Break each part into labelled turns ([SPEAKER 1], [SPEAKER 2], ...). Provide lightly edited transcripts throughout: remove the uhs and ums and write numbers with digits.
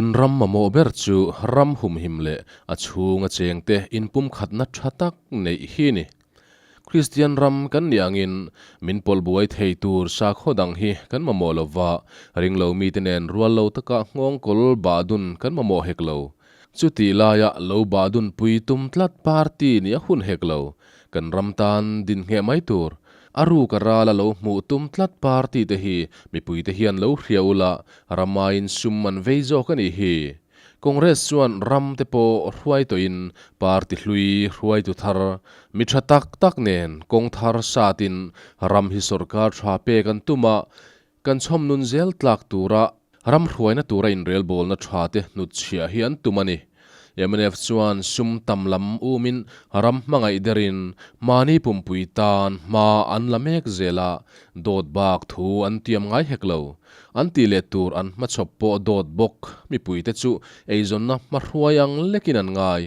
[SPEAKER 1] Kan ram mamawh ber chu ram humhim leh a chhunga chengte inpumkhatna tha tak neih hi ni. Kristian ram kan nih angin min pawlh buai thei tur sakhaw dang hi kan mamawh lo va, ringlo mite nen rual lo taka nghawngkawl bahdun kan mamawh hek lo. Chutih laia lo bahdun pui tum tlat party nih a hun hek lo. Kan ram tan din ngheh mai tur. A ruk a ral a lo hmuh tum tlat party te hi mipui te hian lo hria ula, ramaiin sum an vei zawk a nih hi. Congress chuan ram te pawh hruai tawhin party hlui hruaitu thar, mi tha tak tak nen kawng thar satin ram hi sorkar tha pek an tum a, kan chhawm nun zel tlak tura ram hruaina tura inrelbawlna tha te hnutchhiah hi an tum a ni. Mnf chuan sum tam lam umin ram hmangaih derin mahni pumpui tan hma an la mek zel a, dawt bak thu an tiam ngai hek lo. An tih leh tur an hmachhawp pawh dawt bawk. Mipuite chu eizawnna hmahruai ang lekin an ngai.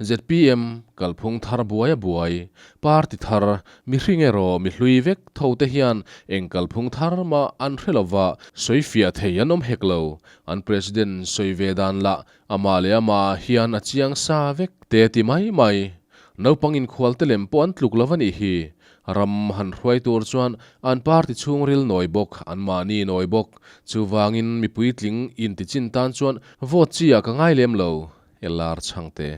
[SPEAKER 1] Zpm kalphung thar buai a buai. Party thar, mihring erawh mi hlui vek tho te hian eng kalphung thar mah an hre lova, sawifiah thei an awm hek lo. An President sawi ve dan lah amah leh amah hian a chiang sa vek te ti mai mai. Naupang inkhualte lem pawh an tluk lo a nih hi. Ram han hruai tur chuan an party chhungril nawi bawk, an mahni nawi bawk. Chuvangin mipui tling intichin tan chuan vote chi ah ka ngai lem lo, LR Chhangte.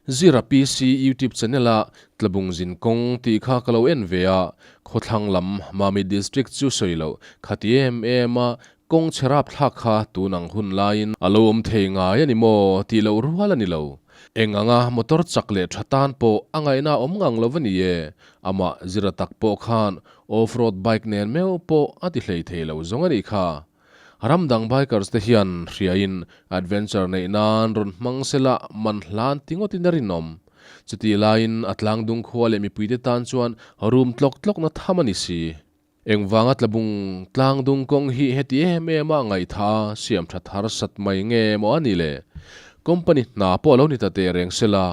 [SPEAKER 1] Zira PC YouTube channel a Tlabung zin kawng tih kha ka lo en ve a, khawthlang lam Mamit District chu sawi loh khati em em a kawng chhe rapthlak kha tun ang hun laiin a lo awm thei ngai a ni maw tih loh rual a ni lo. Eng anga motor chak leh tha tan pawh a ngaihna awm ngang lo va ni e. Amah zira tak pawh khan off-road bike nen meuh pawh a ti hlei thei lo zawng a nih kha. Ram dang bikers te hian hriain adventure neih nan rawn hmang sela man hlan ti ngawtin a rinawm. Chutih laiin a tlangdung khua leh mipuite tan chuan room tlawk tlawkna tham a ni si. Engvanga tlabung tlangdung kawng hi heti em em a ngaihtha siam tha thar sat mai nge maw a ni le? Company hna pawh a lo ni ta teh reng se la,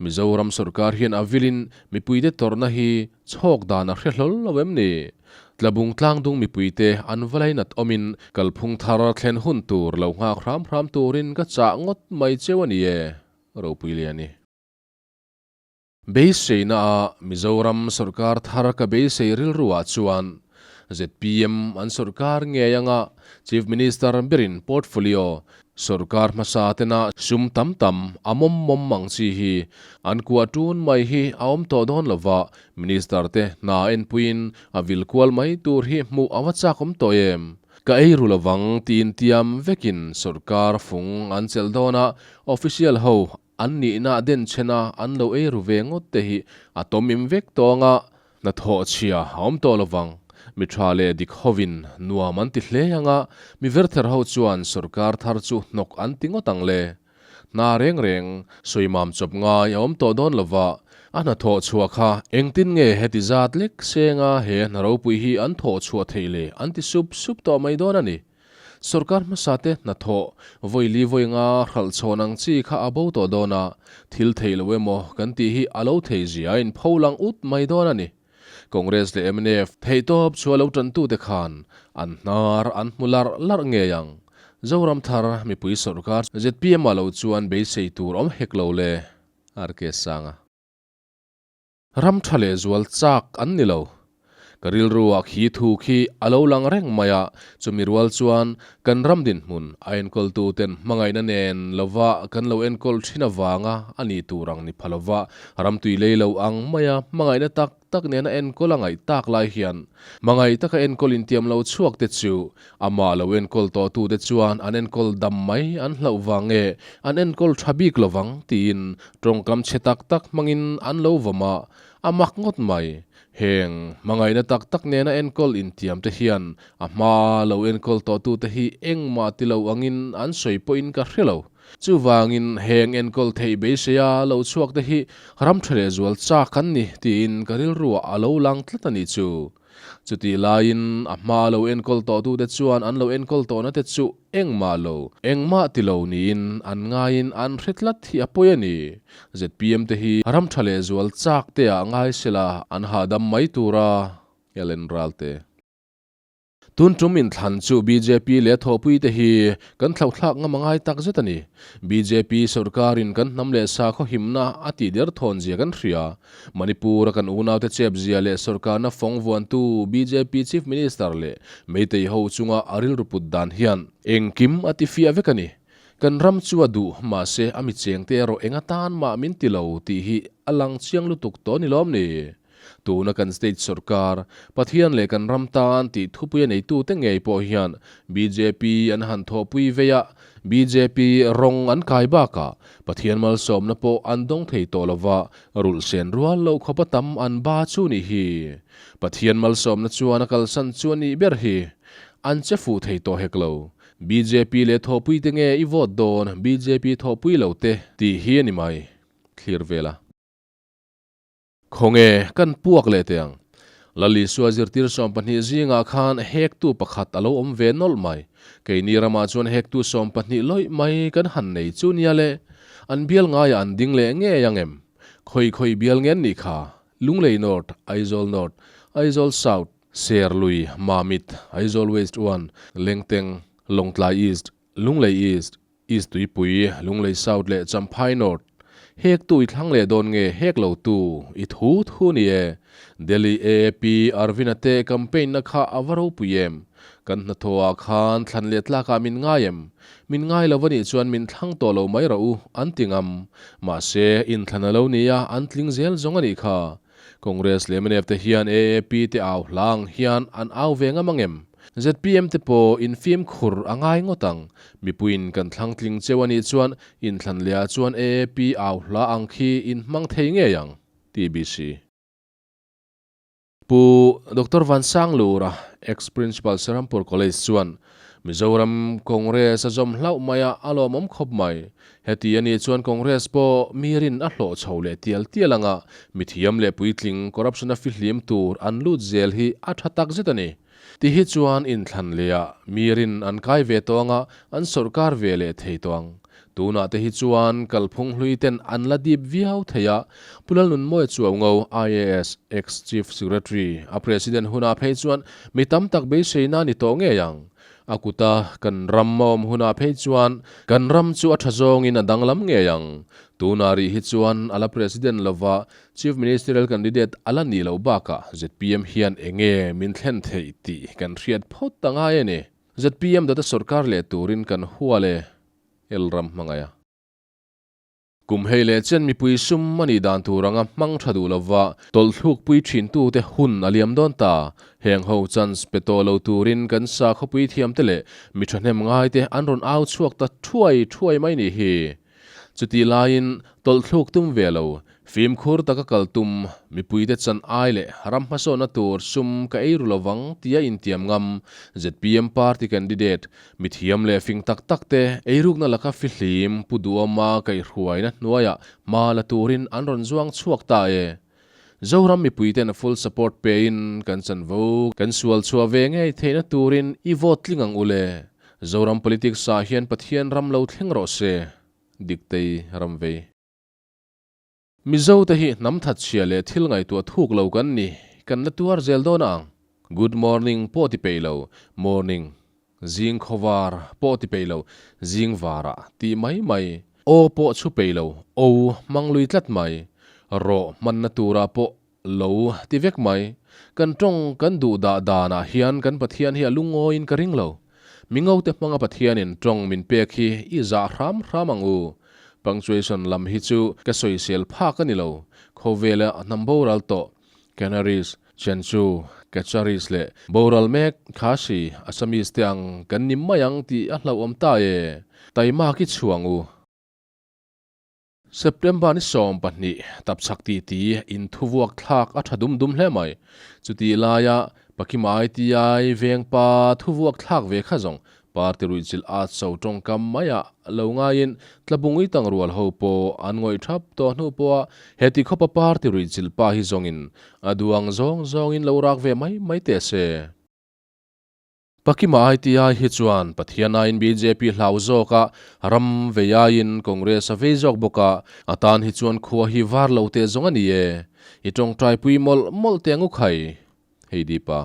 [SPEAKER 1] Mizoram sorkar hian a vilin mipuite tawrhna hi chhawk dan a hre hlawl lo em ni? Tlabung tlangdung mipuite an va lainat awmin kalphung thar thlen hun tur lo nghak hram hram turin ka chah ngawt mai cheu a ni e, Ropuiliani. Beiseina a Mizoram sorkar thar ka beisei rilru ah chuan zpm an sorkar ngei anga Chief Minister berin portfolio sorkar hmasa tena sum tam tam a mawm mawm ang chi hi an kuah tun mai hi a awm tawh dawn lova Minister te hna enpuiin a vil kual mai tur hi hmuh a va chak awm tawh em? Ka ei ru lovang tiin tiam vekin sorkar fung an chelh dawn a, official ho An nihna den chhena an lo ei ru ve ngawt te hi a tawmim vek tawh anga hnathawh chhia a awm tawh lovang. Mi tha leh dik hovin nuam an ti hle anga mi verther ho chuan sorkar thar chu hnawk an ti ngawt ang le. Hna reng reng sawimam chawp ngai a awm tawh dawn lova, a hnathawh chhuah kha engtin nge heti zat lek senga he hna ropui hi an thawh chhuah theih le an ti sup sup tawh mai dawn a ni. Sorkar hmasa te hnathawh vawi li vawi nga hralh chhawn ang chi kha a bo tawh dawn a, thil theih lo emaw kan tih hi a lo thei zia a inpho lang ut mai dawn a ni. Congress leh mnf theihtawp chhuah lo tantute khan an hnar an hmu larh larh ngei ang. Zoram thar mipui sorkar zpm ah lo chuan beisei tur awm hek lo le. RK Sanga. Ram tha leh zual chak an ni lo. Ka rilruah khi thu khi a lo lang reng mai a, chumi rual chuan kan ram dinhmun a enkawltuten hmangaihna nen lova kan lo enkawl thin avanga a ni tur ang ni pha lova ram tui lei lo ang maia hmangaihna tak tak nena enkawl a ngaih tak lai hian hmangaih taka enkawl intiam lo chhuak te chu amah lo enkawl tawhtute chuan an enkawl dam mai an hlauh vang nge an enkawl tha bik lovang tiin Tawngkam chhe tak tak hmangin an lo vawm a, a mak ngawt mai. Heng hmangaihna tak tak nena enkawl intiam te hian a hma lo enkawl tawhtute hi engmah ti lo angin an sawi pawhin ka hre lo. Chuvangin heng enkawl theih beiseia lo chhuak te hi ram tha leh zual chak an ni tiin ka rilruah a lo lang tlat a nih chu. Chutih laiin a hma lo enkawl tawhtute chuan an lo enkawl tawhna te chu engmah lo, engmah ti lo niin an ngaiin an hre tlat hi a pawi a ni. Zpm te hi ram tha leh zual chak te ah ngai sela an hahdam mai tura Ellen Ralte. Tun tum inthlan chu bjp leh a thawhpuite hi kan thlauhthlak ngam a ngai tak zet a ni. Bjp sorkarin kan hnam leh sakhaw himna a tih der thawn zia kan hria. Manipur-a kan unaute chep zia leh sorkarna fawng vuantu bjp Chief Minister leh Meitei ho chunga a rilru put dan hian engkim a ti fiah vek a ni. Kan ram chu a duh, mahse a mi chengte erawh eng atan mah min ti lo tih hi a lang chiang lutuk tawh ni lawm ni? Tuna kan state sorkar, Pathian leh kan ram tan tih thupui a neitute ngei pawh hian bjp an han thawhpui vei a, bjp rawng an kai bakah Pathian malsawmna pawh an dawng thei tawh lova, rulh sen rual loh khawpa tam an ba chu nih hi. Pathian malsawmna chuan a kalsan chu a nih ber hi. An che fuh thei tawh hek lo. Bjp leh thawhpuite nge i vote dawn bjp thawhpui lo te tih hi a ni mai. Thlir vel a. Khawnge kan puak leh teh ang. Lal Isua zirtir 12 zingah khan hektu pakhat a lo awm ve nawlh mai. Keini ramah chuan hektu 12 lawih mai kan han nei chu nia le. An bial ngaiah an ding leh ngei ang em? Khawi khawi bial ngen nih kha? Lunglei North, Aizawl North, Aizawl South, Serlui, Mamit, Aizawl West 1, Lengteng, Lawngtlai East, Lunglei East, East Tuipui, Lunglei South leh Champhai North. Hek tu i thlang leh dawn nge hek lo tu i thu thu ni e. Delhi AAP Arvind-a te campaign na kha a va ropui em? Kan hnathawh ah khan thlan leh tlak ah min ngai em? Min ngai lo a nih chuan min thlang tawh lo mai rawh u an ti ngam. Mahse, inthlan a lo ni a, an tling zel zawng a nih kha. Congress leh mnf te hian AAP te au hla ang hian an au ve ngam ang em? Zpm te pawh infimkhur a ngai ngawt ang. Mipuiin kan thlang tling cheu a nih chuan inthlan leh ah chuan AAP au hla ang khi in hmang thei ngei ang. TBC. Pu Doctor Vansanglura, Ex-Principal Serampore College chuan Mizoram Congress a zawm hlauh mai a, a lawmawm khawp mai. Heti a nih chuan Congress pawh mi rin a hlawh chho leh tial tial anga mithiam leh puitling corruption a fihlim tur an lut zel hi a tha tak zet a ni. Ti hi chuan inthlan leh ah mi rin an kai ve tawh anga an sawrkar ve leh thei tawh ang. Tunah te hi chuan kalphung hlui ten an la dip viau thei a, Pu Lalnunmawia Chuaungo, IAS, Ex-Chief Secretary, a President hunah phei chuan mi tam tak beiseina a ni tawh ngei ang. A kuta kan ram a awm hunah phei chuan kan ram chu a tha zawngin a danglam ngei ang. Tunah rih hi chuan a la President lova Chief Ministerial candidate a la nih loh bakah zpm hian enge min thlen theih tih kan hriat phawt a ngai a ni. Zpm data sawrkar leh turin kan hual e, Elram hmangaih a. Kum hei leh chen mipui sum a nih dan tur anga hmang tha duh lova tawlhthlukpui thintute hun a liam dawn ta. Heng ho chance pe tawh lo turin kan sakhawpui thiamte leh mi thahnem ngaite an rawn au chhuak ta thuai thuai mai nih hi. Chutih laiin tawlhthluk tum ve lo, fimkhur taka kal tum, mipuite chan ai leh ram hmasawnna tur sum ka ei ru lovang tia intiam ngam zpm party candidate Mithiam leh fing tak tak te eirukna laka fihlim Pu Duhawma kaihhruaina hnuaiah hma la turin an rawn zuang chhuak ta e. Zoram mipuiten full support pein kan chanvo kan sual chhuah ve ngei theihna turin i vote tling ang u le. Zoram politics ah hian Pathian ram lo thleng rawh se. Diktei Ramvei. Mizo te hi hnam thatchhia leh thil ngaihtuah thuk lo kan ni, kan la tuar zel dawn a ang. Good morning pawh ti peih lo, morning, zing khawvar pawh ti peih lo, zing varah tih mai mai, aw pawh chhu peih lo, o hmang lui tlat mai, rawh hmanna turah pawh lo ti vek mai. Kan tawng kan duh dah danah hian kan Pathian hi a lungawiin ka ring lo. Mingote hmanga Pathianin tawng min pek hi i zah hram hram ang u. Punctuation lam hi chu ka sawisel phak a ni lo. Khawvela hnam boral tawh, Canaries, Chenchu, Kacharis leh boral mek Khasi, Assamese te ang kan ni mai ang tih a hlauhawm ta e. Taima ki chhuang u. September ni 20 tapchhak ti ti in thuvuak thlak a tha dum dum hle mai. Chutih laia Pakima ITI vengpa thuvuak thlak ve kha zawng party ruihchilh at so tawngkam maiah lo ngaiin tlabung uitang rual ho pawh an ngawih thap tawh hnu pawha heti khawpa party ruihchilh pa hi zawngin a duang zawng zawngin lo rak ve mai mai teh se. Pakima ITI hi chuan Pathian aiin bjp hlau zawk a, ram vei aiin Congress a vei zawk bawk a, a tan hi chuan khua hi var lo teh zawng a ni e. I tawngtaipui mawlh mawlh teh ang u khai. Hei Deepa.